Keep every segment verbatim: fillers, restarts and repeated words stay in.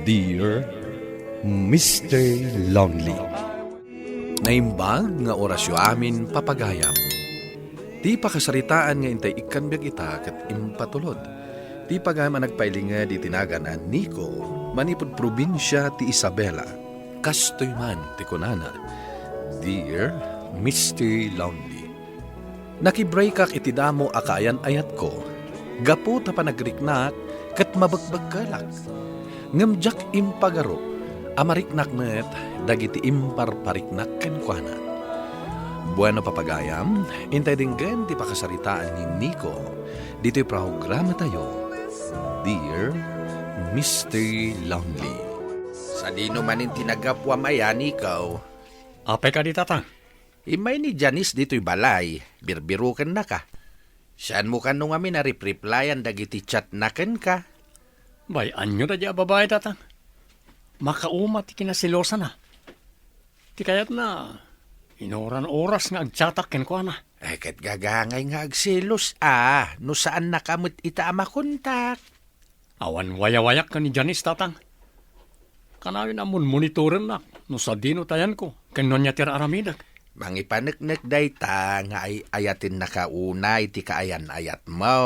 Dear Mister Lonely. Naimbag nga orasyo amin, papagayam. Ti pakasaritaan nga intay ikkan biag ita ket impatulod ti pagayam a nagpailinged iti nagan a Nico manipud probinsia ti Isabela. Kastoy man ti kunana, Dear Mister Lonely. Nakibreakak iti damo a kaayan-ayatko gapu ta panagriknak ket mabekbekkelak. Ngem diak impagarup a mariknak met dagiti imparpariknak kenkuana. Bueno, papagayam, intay denggen ti pakasaritaan ni Nico ditoy programatayo, Dear Mister Lonely. Sadino manen ti naggapuam aya, Nico? Apay kadi, Tatang? Immay ni Janice ditoy balay, birbirokennaka. Saanmo kano ngamin a ripreplyan dagiti chatna kenka? Bay, ania daydiay a babai, Tatang? Makauma ti kinaselosana. Ti kayatna, inuran oras nga agchatak kenkuana. Ay, ket gagangay nga agselos a no saannaka met ita a makontak. Awan wayawayak ken ni Janice, Tatang. Kanayon a monmonitorennak no sadino ti ayanko ken no ania ti ar-aramidek. Mangipaneknek dayta nga ay-ayatennaka unay ti kaayan-ayatmo.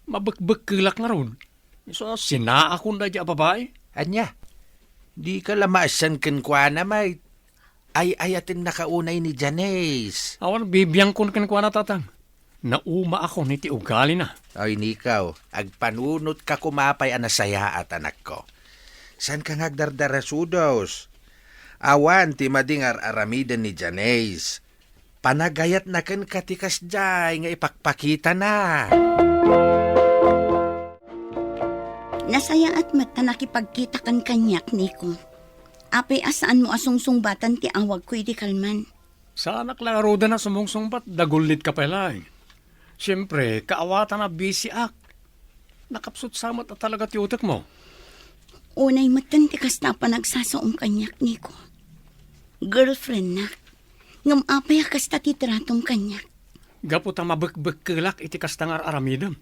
Mabekbekkelak ngarud. Isu a sinaakon daydiay a babai. Ania? Dika la maasian kenkuana, met? Ay-ayatennaka unay ni Janice. Awan bibiangkon kenkuana, Tatang. Naumaakon iti ugalina. Ay, Nico, agpanunotka koma pay a nasayaat, anakko. Saanka nga agdardarasudos. Awan ti madi nga ar-aramiden ni Janice. Panagayatna kenka ti kasdiay nga ipakpakitana. Nasayaat met ta nakipagkitakan kaniak, Nico. Apay a saanmo a sungsungbatan ti awagko idi kalman? Saanak la ngaruden a sumungsungbat, dagullitka pay laeng. Siempre, kaawatan a bisiak. Nakapsut sa met a talaga ti utekmo. Unay metten ti kasta a panagsasaom kaniak, Nico. Girlfriendnak. Ngem apay a kasta ti tratom kaniak? Gapu ta mabekbekkelak iti kasta nga ar-aramidem.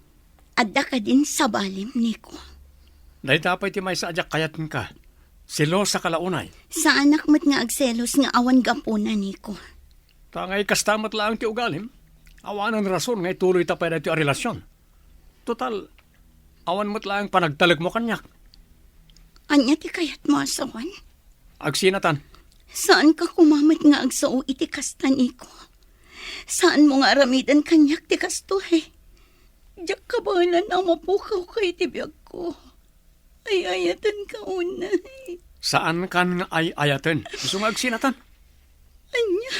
Adda kadin sabalim, Nico? Dayta pay ti maysa a diak kayat kenka. Selosaka la unay. Saanak met nga agselos nga awan gapuna, Nico. Ta ngay kasta met laeng ti ugalim, awanen rason nga ituloyta pay daytoy a relasion. Total, awan met laeng panagtalekmo kaniak. Ania ti kayatmo a sawen? Agsinatan. Saanka koma met nga agsao iti kasta, Nico. Saanmo nga aramiden kaniak ti kastoy. Diak kabaelan a mapukawka iti biagko. Ay-ayatenka unay. Saankan nga ay-ayaten. Isu nga agsinatan. Ania?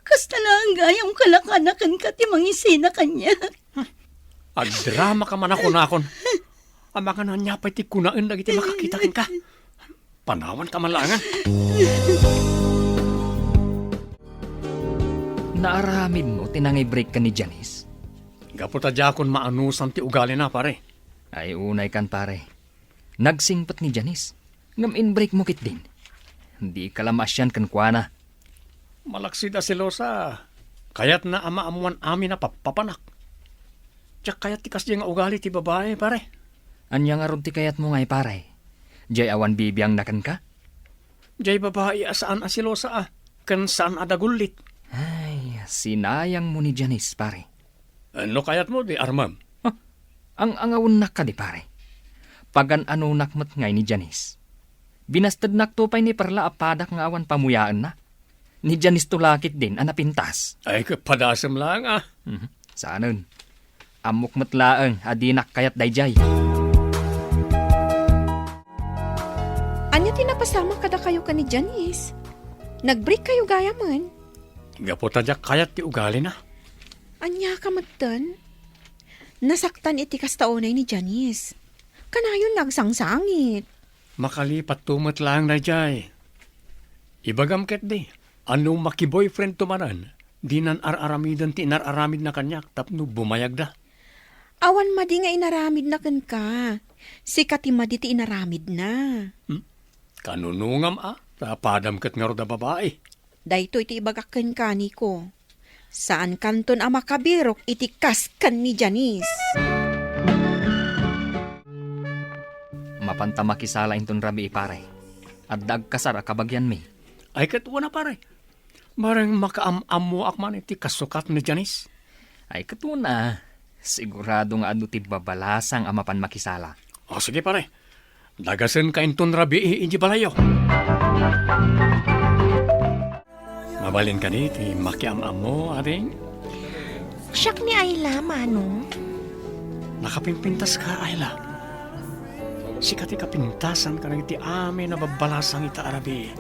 Kasta laeng gayam kalakana kenka ti mangisina kaniak. Agdramaka man a kunakon. Amangan ania pay ti kunaen dagiti makakita kenka. Panawanka man laengen. Naaramidmo ti nangibreak ken ni Janice? Gapu ta diakon maanusan ti ugalina, pare. Ay, unaykan, pare. Nagsingpet ni Janice, ngem inbreakmo ketdin. Dika la maasian kenkuana. Malaksid a selosa, kayatna a maammoan amin a pappapanak. Diak kayat ti kasdiay nga ugali ti babai, pare. Ania ngarud ti kayatmo ngay, pare? Diay awan bibiangna kenka? Diay babai a saan a selosa a, ken saan a dagullit. Ay, sinayangmo ni Janice, pare. No kayatmo, di armem. Ah, ang-angawennak kadi, pare. Pagan-anonak met ngay ni Janice. Binastednakto pay ni Perla a padak nga awan pamuyaenna. Ni Janice to la ketdin a napintas. Ay, kapadasem laeng, ah. Mhm. Saanen. Ammok met laeng a dinak kayat daydiay. Ania ti napasamak kadakayo ken ni Janice? Nagbreak kayo gayamen? Gapu ta diak kayat ti ugalina. Ania ka metten? Nasaktan iti kasta unay ni Janice. Kanayon nga agsangsangit. Makalipatto met laeng daydiay. Ibagam ketdi, a no makiboyfriendto manen, dinan ar-aramiden ti inar-aramidna kaniak tapno bumayagda. Awan madi nga inaramidna kenka. Sika ti madi ti inaramidna. Hmm? Kanunongam a, ta padam ket ngarud a babai. Daytoy ti ibagak kenka, Nico. Saankanton a makabirok iti kas ken ni Janice. Apanta makisala inton rabii, pare. Adda agkasar a kabagianmi. Ay, ket wen a, pare. Bareng makaam-ammoak man iti kasukat ni Janice. Ay, ket wen a. Sigurado nga adu ti babalasang a mapan makisala. O, sige, pare. Dagasenka inton rabii idiay balayyo. Mabalin kadi ti makiam-ammo, ading? Siak ni Ayla, Manong. Nakapimpintaska, Ayla. Sika ti kapintasan kadagiti amin a babbalasang ita a rabii.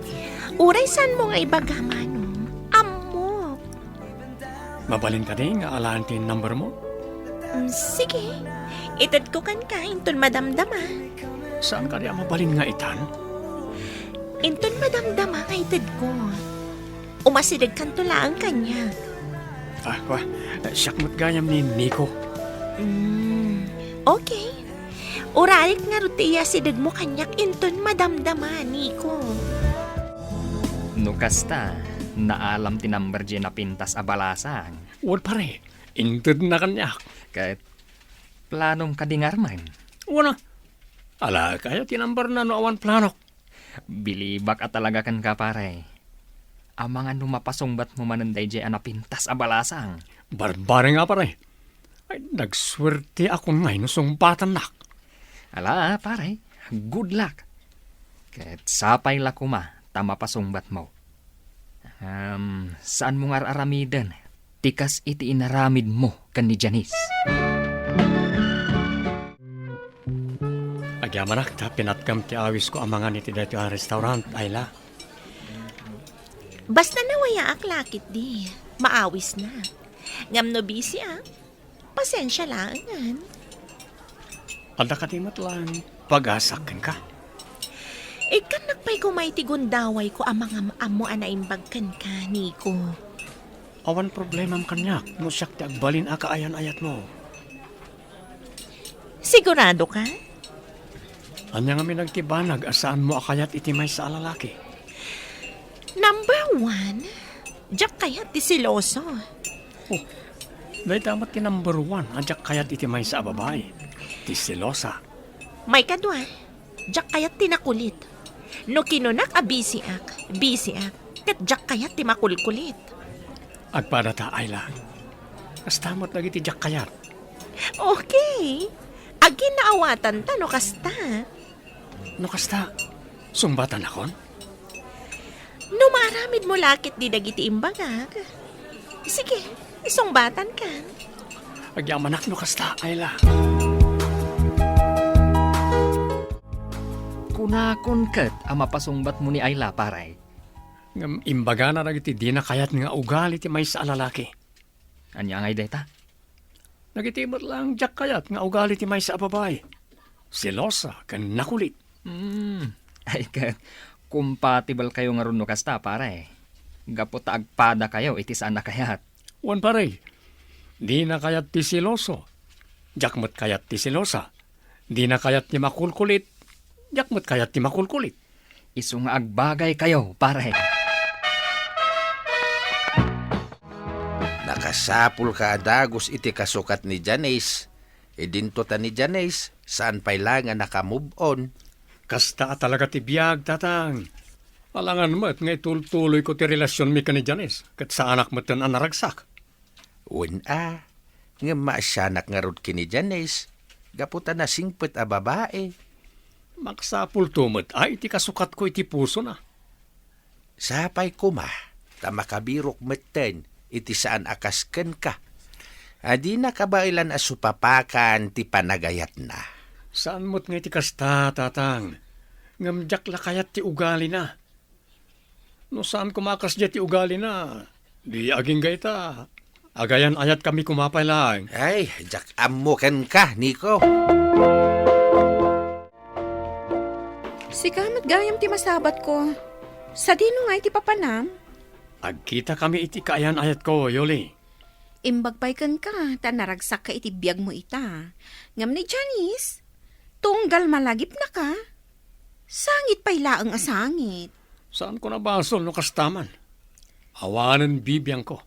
Uray saanmo nga ibaga, Manong. Ammok. Mabalin kadi nga alaen ti numbermo? Mm, sige. Itedko kenka inton madamdama. Saan kadi a mabalin nga itan? Inton madamdama nga itedko. Umasidegkanto laeng kaniak. Ah, wa, siak met gayam ni Nico. Mm, okay. Uralik ngarud ti iyasidegmo kaniak inton madamdama, Nico. No kasta, naalam ti number diay napintas a balasang. Wen, pare, intedna kaniak. Ket planom kadi ngarud? Wen a. Alaek aya ti numberna no awan planok? Bilibak a talaga kenka, pare. Amangan no mapasungbatmo manen daydiay a napintas a balasang. Barbareng a, pare. Ay, nagsuerteakon ngay no sungbatannak. Ala, pare. Good luck. Ket sapay la koma ta mapasungbatmo. Ahem, saanmo nga ar-aramiden ti kas iti inaramidmo ken ni Janice. Agyamanak ta pinatgam ti awisko amangan iti daytoy a restaurant, Ayla. Basta nawayaak la ketdi, maawisnak. Ngem no busyak, pasensia laengen. Adda kadi met laeng pagasak kenka? Ikkannak pay koma iti gundawayko a mangam-ammo a naimbag kenka, Nico. Awan problemam kaniak no siak ti agbalin a kaayan-ayatmo. Sigurado ka? Ania ngamin dagiti banag a saanmo a kayat iti maysa a lalaki? Number one, diak kayat ti seloso. Oh, dayta met ti number one a diak kayat iti maysa a babai, ti selosa. Maikadua, diak kayat ti nakulit. No kinunak a busyak, busyak, ket diak kayat ti makulkulit. Agpadata, Ayla. Kasta met dagiti diak kayat. Okay. Aginnaawatanta no kasta. No kasta, sungbatannakon? No maaramidmo la ketdi dagiti imbagak, sige, sungbatankan. Agyamanak no kasta, Ayla. Kunakon ket a mapasungbatmo ni Ayla, pare. Ngem imbagana dagiti dina kayat nga ugali ti maysa a lalaki. Ania ngay dayta? Dagiti met laeng diak kayat nga ugali ti maysa a babai. Selosa ken nakulit. Hmm. Ay ket, compatible kayo ngarud no kasta, pare. Gapu ta agpada kayo iti saan a kayat. Wen, pare. Dina kayat ti seloso. Diak met kayat ti selosa. Dina kayat ti makulkulit. Diak met kayat ti makulkulit. Isu nga agbagay kayo, pare. Nakasapulka a dagus iti kasukat ni Janice. Idinto ta ni Janice, saan pay la nga naka-move on. Kasta a talaga ti biag, Tatang. Alangan met nga itultuloyko ti relasionmi ken ni Janice, ket saanak metten a naragsak. Wen a, ngem maasianak ngarud ken ni Janice, gapu ta nasingpet a babai. Maksapulto met a iti kasukatko iti pusona. Sapay koma ta makabirok metten iti saan a kas kenka, a dina kabaelan a supapakan ti panagayatna. Saan met nga iti kasta, Tatang. Ngem diak la kayat ti ugalina. No saan koma a kasdiay ti ugalina, di agingga ita, agayan-ayatkami koma pay laeng. Ay, diak ammo kenka, Nico. Sika met gayam ti masabatko. Sadino ngay ti papanam? Agkitakami iti kaayan-ayatko, Yoli. Imbag pay kenka, ta naragsakka iti biagmo ita. Ngem ni Janice, tunggal malagipnaka. Sangit pay laeng a sangit. Saanko a basol no kasta man. Awanen bibiangko.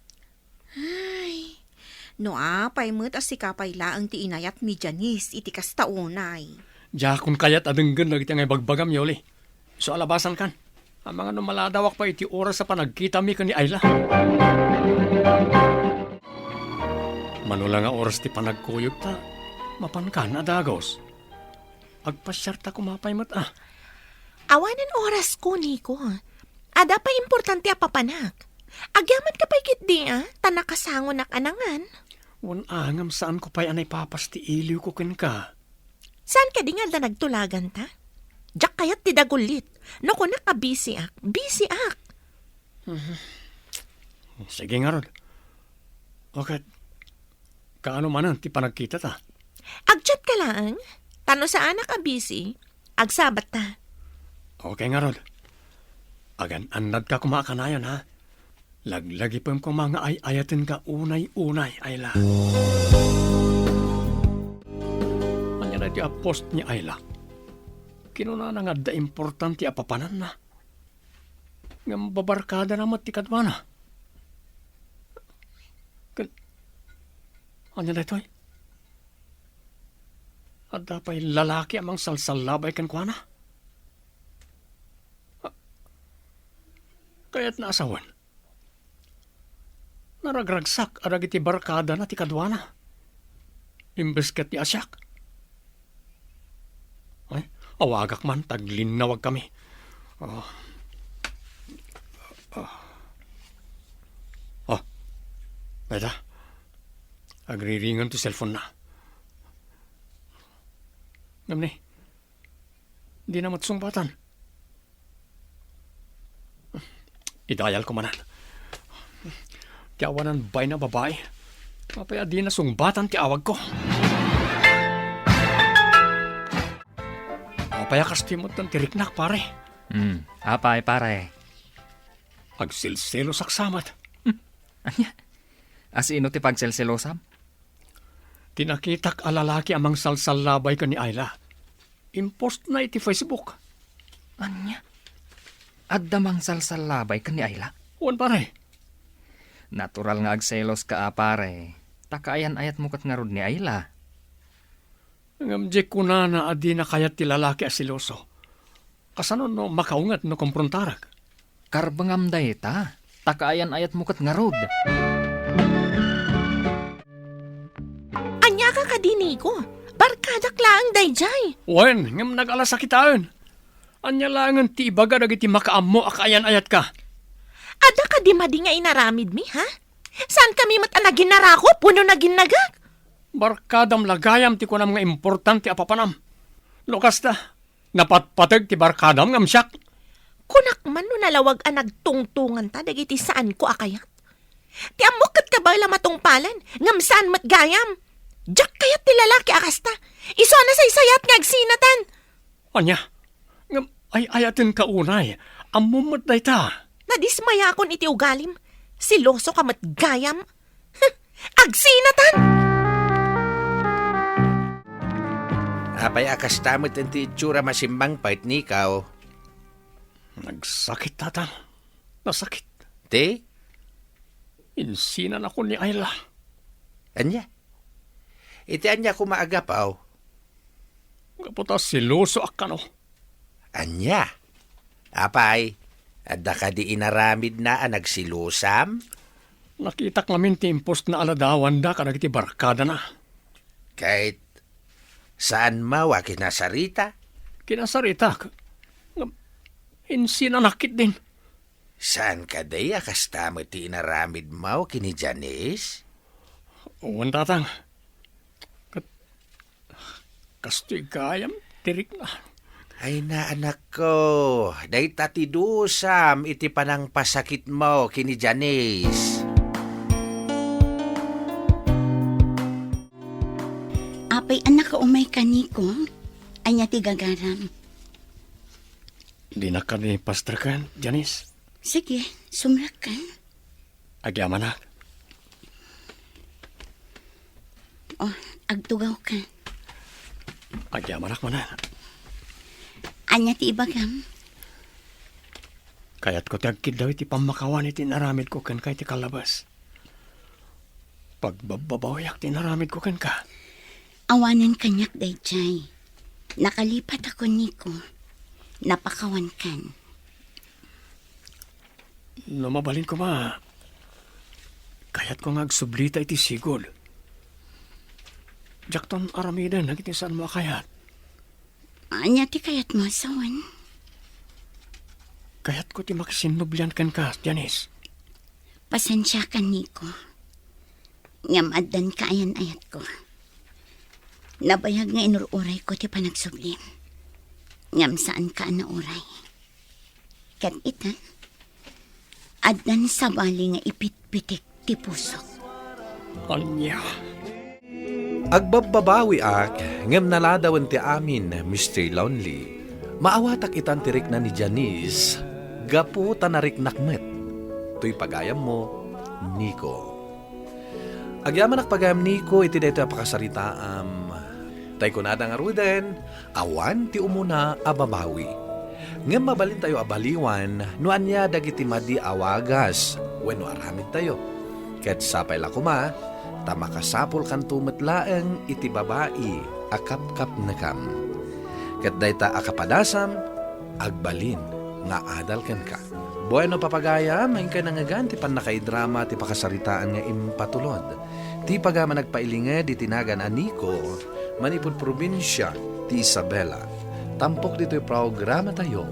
Ay, no apay met a sika pay laeng ti inayat ni Janice iti kasta unay. Diakon kayat a denggen dagiti nga ibagbagam, Yoli. Isu a labasankan. Amangan no maladawak pay iti oras a panagkitami ken ni Ayla. Mano la nga oras ti panagkuyogta, mapankan a dagus. Agpasiarta koma pay met, a. Awanen orasko, Nico. Adda pay importante a papanak. Agyamanka pay ketdi, a, ta nakasangonak a nangan. Wen, a, ngem saanko pay a naipapas ti iliwko kenka. Saan kadi nga adda nagtulaganta? Diak kayat ti dagullit. No kunak a busy-ak, busy-ak. Mhm. Sige ngarud. O ket, kaano manen ti panagkitata? Ag-chat ka laeng. Ta no saanak a busy, agsabatta. Okay ngarud. Agan-annadka koma a kanayon, ha? Laglagipem koma nga ay-ayatenka unay-unay, Ayla. Ania daytoy a post ni Ayla? Kinunana nga adda importante a papananna. Ngem babarkadana met ti kaduana. Ken, ania daytoy? Adda pay lalaki a mangsalsallabay kenkuana? A, kayatna a sawen. Naragragsak a dagiti barkadana ti kaduana. Imbes ket ni a siak. Ay, awagak man, ta aglinnawagkami. Ah. Ah. Ah. Dayta. Agriringen ti cellphone-na. Ngem ni, dina met sungbatan. Idayalko manen. Ti awanan bain a babai. Apay a dina sungbatan ti awagko? Apay a kastoy met ti riknak, pare? Hmm, apay, pare? Agselselosak sa met. Hmm, ania? A sino ti pagselselosam? Ti nakitak a lalaki a mangsalsallabay ken ni Ayla. Impostna iti Facebook. Ania? Adda mangsalsallabay ken ni Ayla? Wen, pare. Natural nga agseloska a, pare. Ta kaayan-ayatmo ket ngarud ni Ayla. Ngem di kunana a dina kayat ti lalaki a seloso. Kasano no makaunget no komprontarak? Karbengam dayta, ta kaayan-ayatmo ket ngarud. Aniaka kadi, Nico? Barkadak laeng daydiay. Wen, ngem nag-alasakitaen. Ania laengen ti ibaga dagiti makaammo a kaayan-ayatka? Adda kadi madi nga inaramidmi, ha? Saankami met a naginarakop wenno naginnagak? Barkadam la gayam ti kunam nga importante a papanam. No kasta, napatpateg ti barkadam ngem siak. Kunak man no nalawag a nagtungtonganta dagiti saanko a kayat. Ti ammok ket kabael a matungpalen, ngem saan met gayam. Diak kayat ti lalaki a kasta. Isu a nasaysayat nga agsinatan. Ania? Ngem ay-ayatenka unay. Ammom met dayta. Nadismayakon iti ugalim. Selosoka met gayam. Huh, agsinatan! Apay a kasta met ti itsuram a simmangpet, Nico? Nagsakit, Tatang. Nasakit. Ti? Insinanakon ni Ayla. Ania? Iti ania koma a gapu? Gapu ta selosoak kano. Ania? Apay, adda kadi inaramidna a nagselosam? Nakitak ngamin ti impostna a ladawanda kadagiti barkadana. Ket saan mawa kinasarita? Kinasaritak. Ngem, insinanak ketdin. Saan kadi a kasta met ti inaramidmo ken ni Janice? Wen, Tatang. Ket kastoy gayam ti rikna. Ay na, anakko, dayta ti dusam iti panangpasakitmo ken ni Janice. Apay, annak, umayka, Nico? Ania ti gagaram? Dinak kadi pastreken, Janice. Sige, sumrekka. Agyamanak. Oh, agtugawka. Agyamanak manen. Ania ti ibagam? Kayatko ti agkiddaw iti pammakawan iti inaramidko kenka iti kallabas. Pagbabbabawiak ti inaramidko kenka. Awanen kaniak daydiay. Nakalipatko, Nico. Napakawankan. No mabalin koma, kayatko nga agsublita iti sigud. Diakton aramiden dagiti saanmo a kayat. Ania ti kayatmo a sawen? Kayatko ti makisinnublian kenka, Janice. Pasensiakan, Nico. Ngem addan kaayan-ayatko. Nabayag nga inur-urayko ti panagsublim. Ngem saanka a nauray. Ket ita, addan sabali nga ipitpitik ti pusok. Ania? Agbabbabawiak, ngem naladawen ti amin, Mister Lonely. Maawatak itan ti rikna ni Janice, gapu ta nariknak met. Toy pagayammo, Nico. Agyamanak pagayam, Nico, iti daytoy a pakasaritaam. Tay kunada ngaruden, awan ti umuna a babawi. Ngem mabalintayo a baliwan no ania dagiti madi a wagas wenno aramidtayo. Ket sapay la koma, ta makasapulkanto met laeng iti babai a kapkapnekam. Ket dayta a kapadasam, agbalin nga adal kenka. Bueno, papagayam, inkay nangngegan ti pannakaidrama ti pakasaritaan nga impatulod. Ti pagayam a nagpailinged iti nagan a Nico, manipud probinsia ti Isabela. Tampok ditoy programatayo,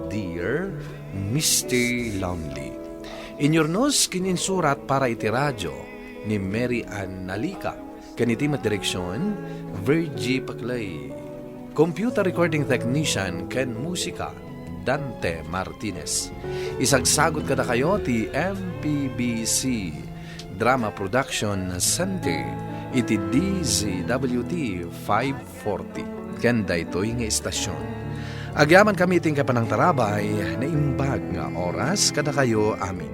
Dear Mister Lonely. Inyurnos ken insurat para iti radio ni Mary Ann Nalica. Ken iti met direksion, Virgie Paclay. Computer recording technician ken musika, Dante Martinez. Isagsagut kadakayo ti M P B C Drama Production Center iti D Z W T five forty. Ken daytoy nga istasyon. Agyamankami iti inkay panangtarabay, naimbag nga oras kadakayo amin.